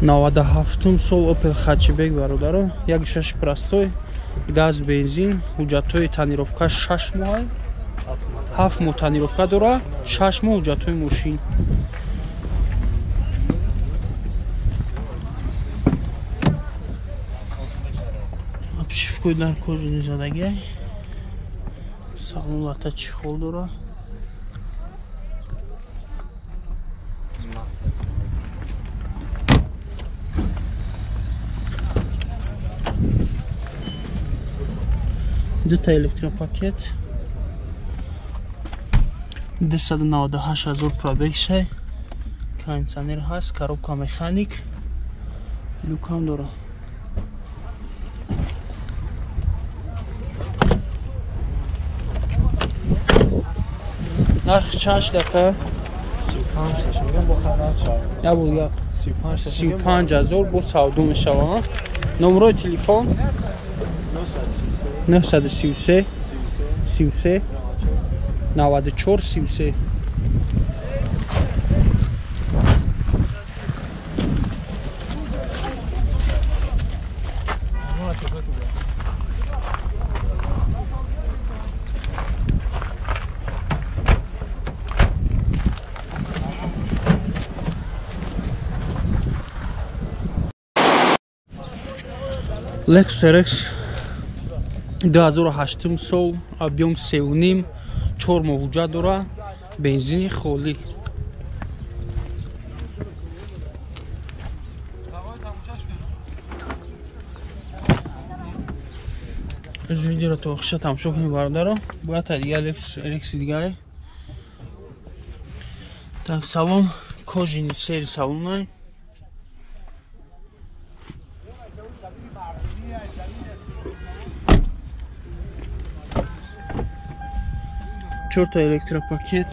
97 сол Opel Hatchback бародаро, 1.6 простой, газ бензин, ҳуҷҷатҳои тонировка 6 моҳ, 7 моҳ тонировка дора, 6 моҳ ҳуҷҷатҳои мошин. Обшивкаи дар кожаи задагӣ, салон лата чехол дора. Дута электропакет, 298 ҳазор пробегшай, кондиционер ҳаст, коробка механик, люкам дора. Нарх чанд шудака? 35 ҳазор бо савдо мешавад. Номерои телефон 933 33 94 33. Lexus RX 2008 сол, объем 3.5, 4 моҳ ҳуҷҷат дора, бензини холӣ. Аз видеоро то охиша тамошо кунед бародаро. Бояд та дигар Lexus RX дигаре. Так, салон кожаный сери салонай. Чорта электропакет,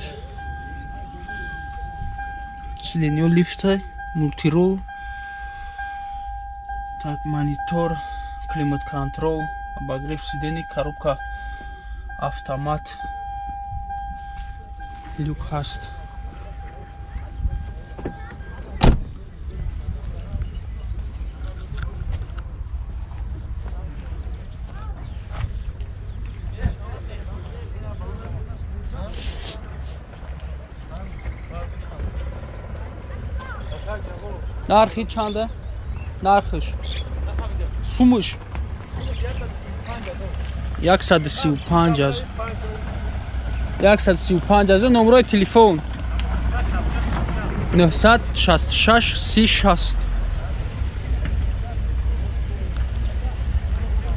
сиденьё лифта, мультирул, так монитор, климат контрол, обогрев сидений, коробка автомат, люк ҳаст. Нархи чанда? Нархиш. Сумуш. 135 ҳазор. 135 ҳазор. Номерои телефон 966 30 60.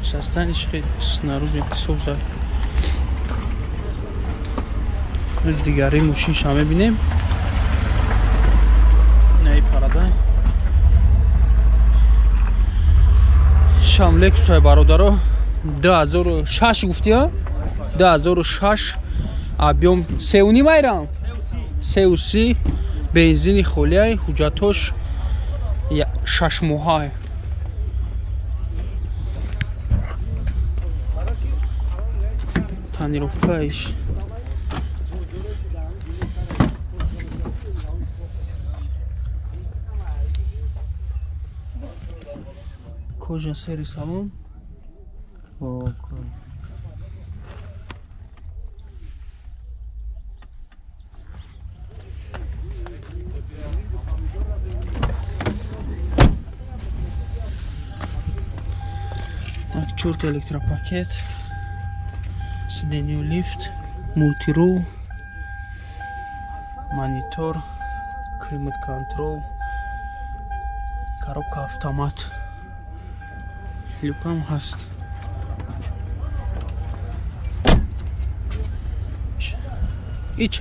Состояние хеле снаружи соза. Аз дигари мошинша мебинем. Наи парада. Шам Lexus бародаро 2006 гуфтия? 2006 объем 3.5 айрам? 3.3 бензини холиай, ҳуҷҷатош 6 моҳа. Тонировкаиш кожа сери салон. Так, чорта электропакет, сиденьё лифт, мультирул, монитор, климат контрол, коробка автомат, люкам ҳаст. Ич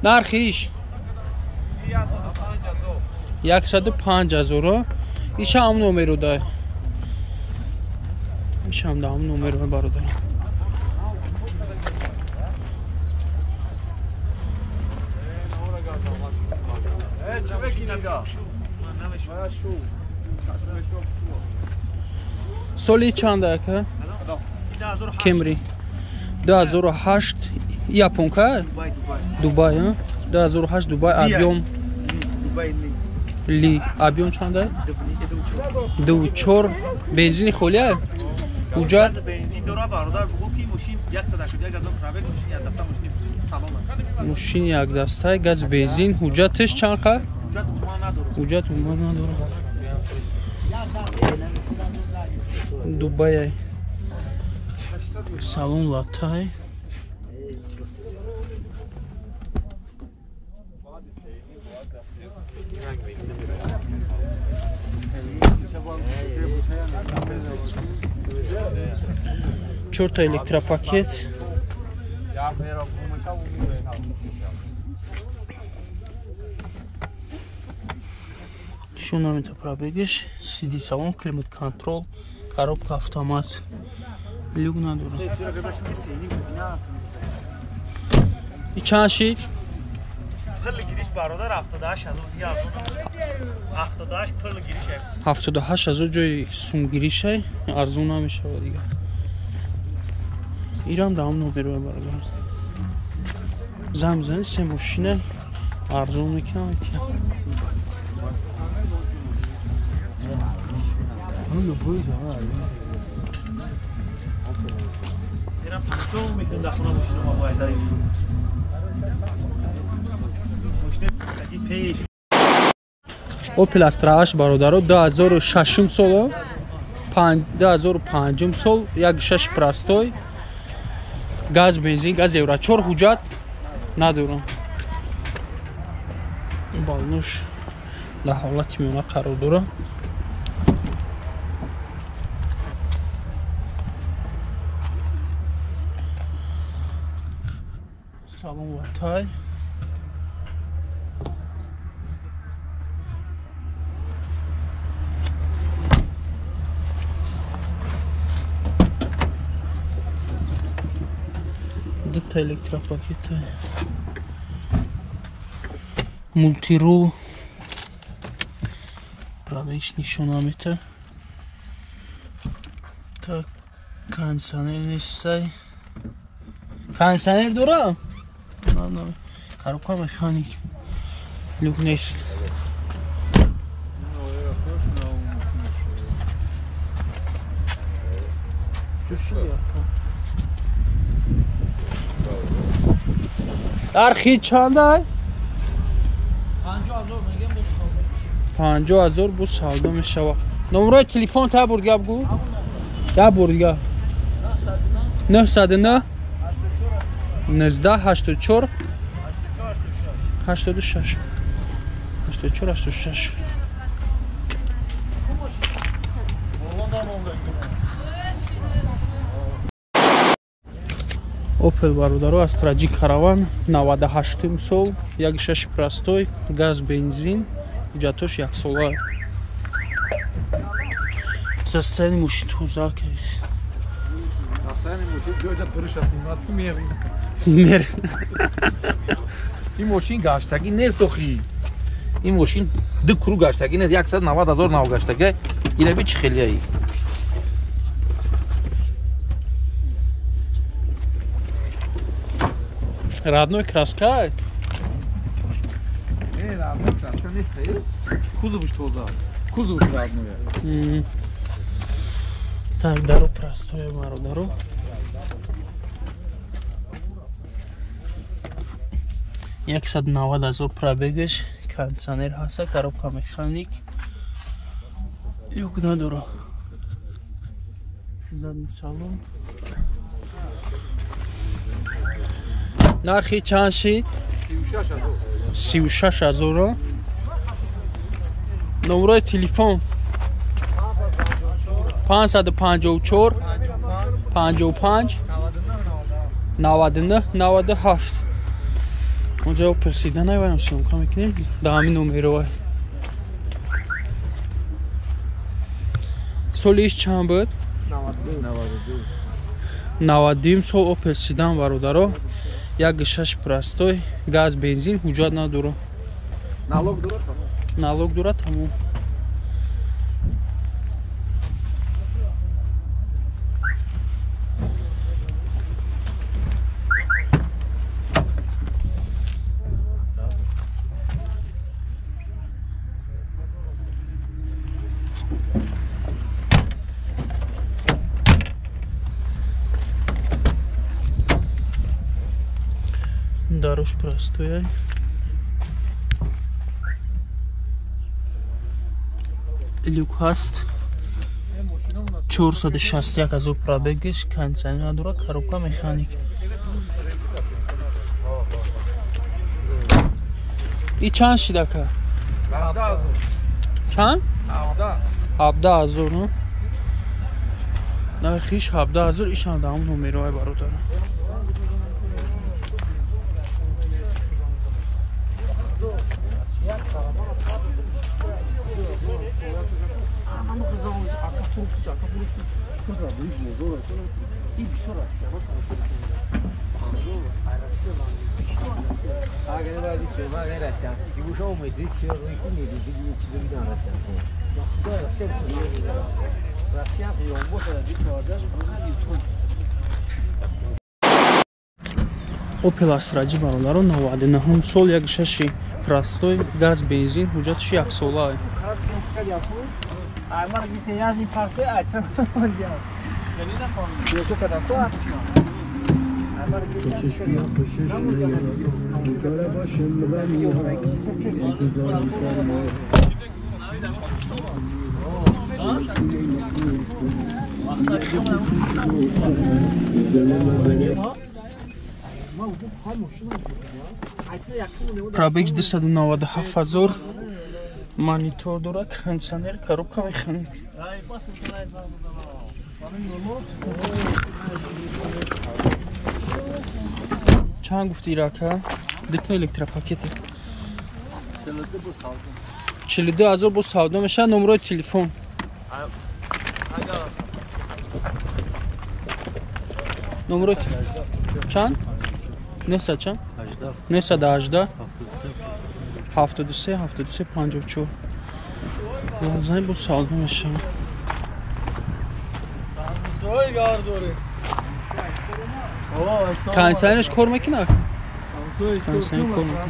нархи иш 105 ҳазор. Иша ҳам номеро дай. Иша ҳам даҳам номеро бародар. Соли чанд ака? Кемри 2008 японка? Дубай, 2008 Дубай, объем Ли. Объем чанда? 2.4. Бензини холия? Ҳуҷҷат? Бензин дора бародар, бугу ки мошин 181 ҳазор пробег, мошин як даста, мошини салона. Мошин як даста, газ бензин, ҳуҷҷаташ чанд қа? Ҳуҷҷат умуман надорад. Ҳуҷҷат умуман надорад. Дубай. Салон латай. Чорта электропакет. Шунамита пробегиш, CD салон, климат контрол, коробка автомат. Люк надорад. И чанд шид? Пул гириш бародар 78 ҳазор дига арзон. 78 пул гириш. 78 ҳазор ҷои сумгиришай, арзон намешавад дига. Ирам даҳам номерое бародар. Занг мезанед, се мошина арзон мекунам метиҳам. Ирам чун мекунам дар хона мошина ма бояд дари. Opel Astra H бародаро 2006 сол, 2005 сол, 1.6 простой, газ бензин, газ евро 4 ҳуҷҷат надорам. Балнуш дар ҳолати миёна қарор дорад. Салон латай. Дута электропакета. Мултирул. Пробегш нишона мета. Так, кондиционер нестай. Кондиционер дора? На, на. Коробка механик. Люк нест. Нархи чандай? 50 ҳазор бо савдо мешавад. Номерои телефон та бурд гап гу? Я бурд гап. 909 19 84 86 84 86. Opel бародаро Astra G Caravan 98 сол, 1.6 простой, газ бензин, ҳуҷҷатош яксола. Состояние мошин тоза кард. Состояние мошин ҷоҷа туриша снимат ку мери. Мери. Ин мошин гаштагӣ нест охи. Ин мошин ду круг гаштагӣ нест, 190 ҳазор нав гаштагӣ. Ина би чӣ хелияи? Родной краска? Не, родной краска не стоит. Кузов что за? Кузов родной. Так, дару простое, мару дару. 190 ҳазор пробегаш, кондиционер ҳаста, коробка механик. Люк надора. Задний салон. Нархи чанд шид? 36 ҳазор. Номерои телефон 554 55 99 97. Онҷо Opel Sedan айваям съёмка мекунем. Дар ҳамин номероа. Соли иш чанд буд? 92 сол Opel Sedan бародаро. 1.6 простой, газ бензин, ҳуҷҷат надорад. Налог дорад тамом. Налог дорад тамом. Дарош простой. Люк ҳаст. 461 ҳазор пробегиш, кондиционер надора, коробка механик. И чанд шидака? Чанд? 17 ҳазор. Нархиш 17 ҳазор, ишам даҳум номерои бародарам. Opel Astra G бародарон 99 сол 1.6 простой газ бензин ҳуҷҷаташ 1 сола. Пробег 297 ҳазор, монитор дора, кондиционер, коробка механик. Чанд гуфти ирака? Дута электропакети. 42 ҳазор бо савдо мешавад. Номерои телефон. Номерои чанд? 900 чанд? 918 73 73 54. Лазай бо савдо мешавад. Кондиционерш кор мекунад? Кондиционер кор мекунад.